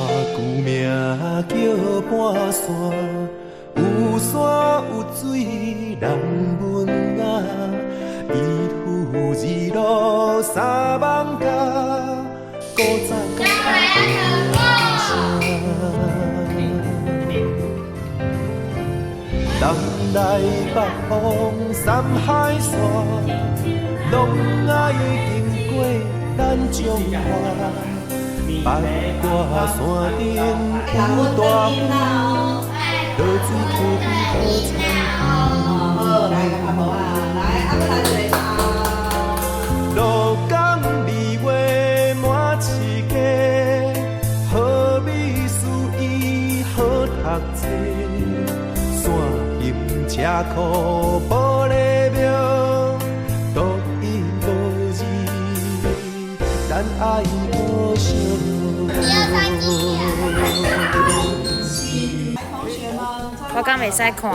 舊名叫半山，有山有水人文雅，一夫二路三艋舺，古早甲南来北往三海线，攏愛經過咱彰化。八卦山頂有大雨，落水溪邊好田。好，來阿婆啊，來，阿來一個。鹿港二月滿市街，好美思伊好讀冊，山行車庫玻璃廟，獨一無二，咱愛好惜。我敢袂使看，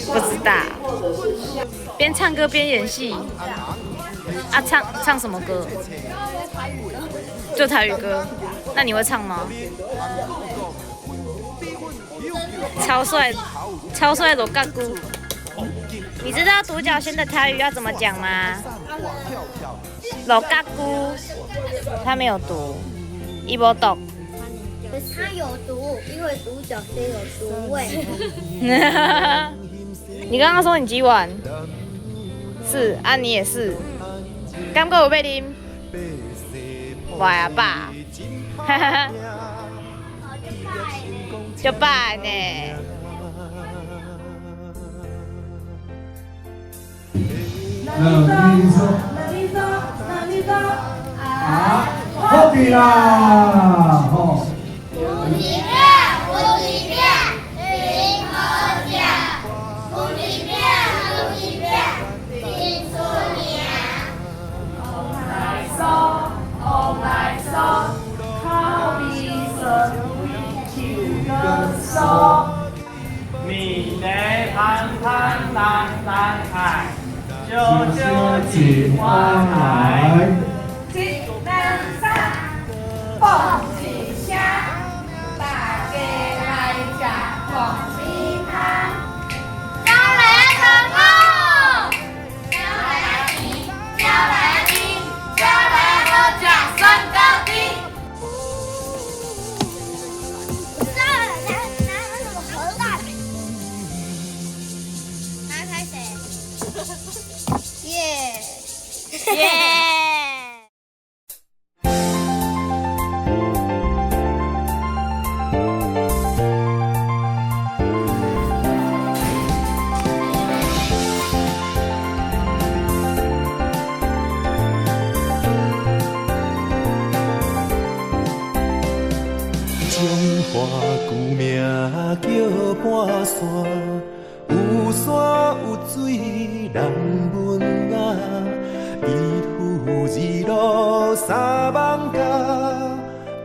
不知道。邊唱歌邊演戲，啊，唱唱什麼歌？就台語歌。那你會唱嗎？超帥，超帥羅嘎姑。你知道獨角仙的台語要怎麼講嗎？羅嘎姑，它沒有毒，伊無毒。它有毒，因為獨角仙有毒味。你剛剛說你幾碗？是啊，你也是。敢閣有欲啉？袂啊吧，哈哈哈。就拜呢。兩二三，啊，好的啦，吼。有一饼，真好食；有一饼，有一饼，真出名。王來酥，王來酥，口味酸味手閣酥。米泥香香人人愛，少少一碗來。一兩三，放一聲，大家來食糯米湯。招來成功，招來甜，招來甜，招來好食酸高甜。拿拿什麼核彈？拿開誰？耶！耶！彰化舊名叫半山，有山有水人文雅，一夫二路三艋舺，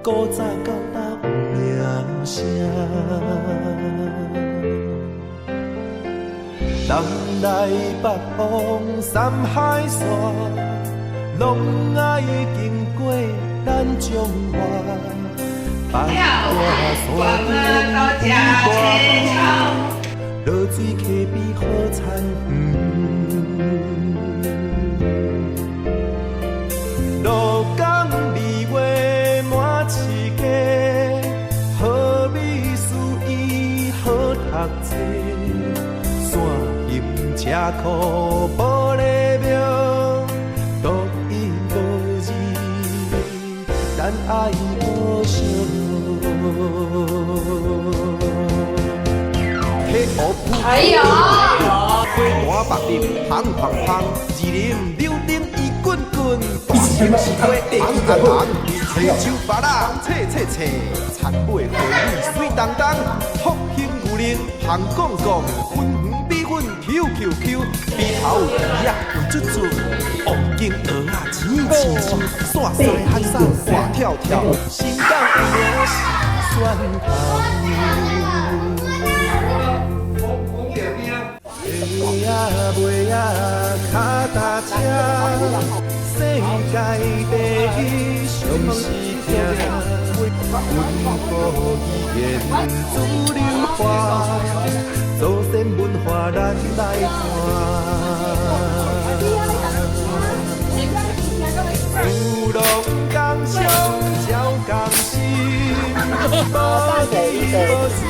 古早到今有名聲。南來北往三海線，攏愛經過咱彰化。八卦山頂有大雨，落水溪邊好田園。鹿港二月滿市街，好美思伊好讀冊，山行車庫玻璃廟，獨一無二，咱愛好惜。哎呦！花壇白林香香香，二林柳丁伊滚滚，大兴是花红红红，青州芭乐脆脆脆，田尾花米水当当，福兴牛奶香公公，粉圆米粉 Q Q Q，鼻头猪仔肥嘟嘟，王景蚵仔青青青，线西汉山活跳跳，新港有名是蒜头。下啊尾啊，跤踏車，世界第一上是聽，阮國語言主流化，祖先文化咱來傳。有龍共相，照共心，無理無順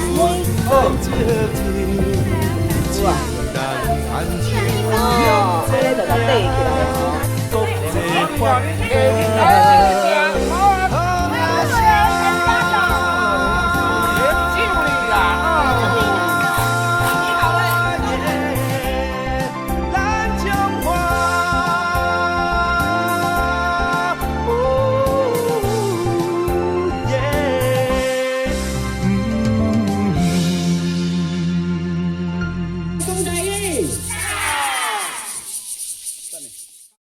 來接近，一人牽手向前行，國際發光。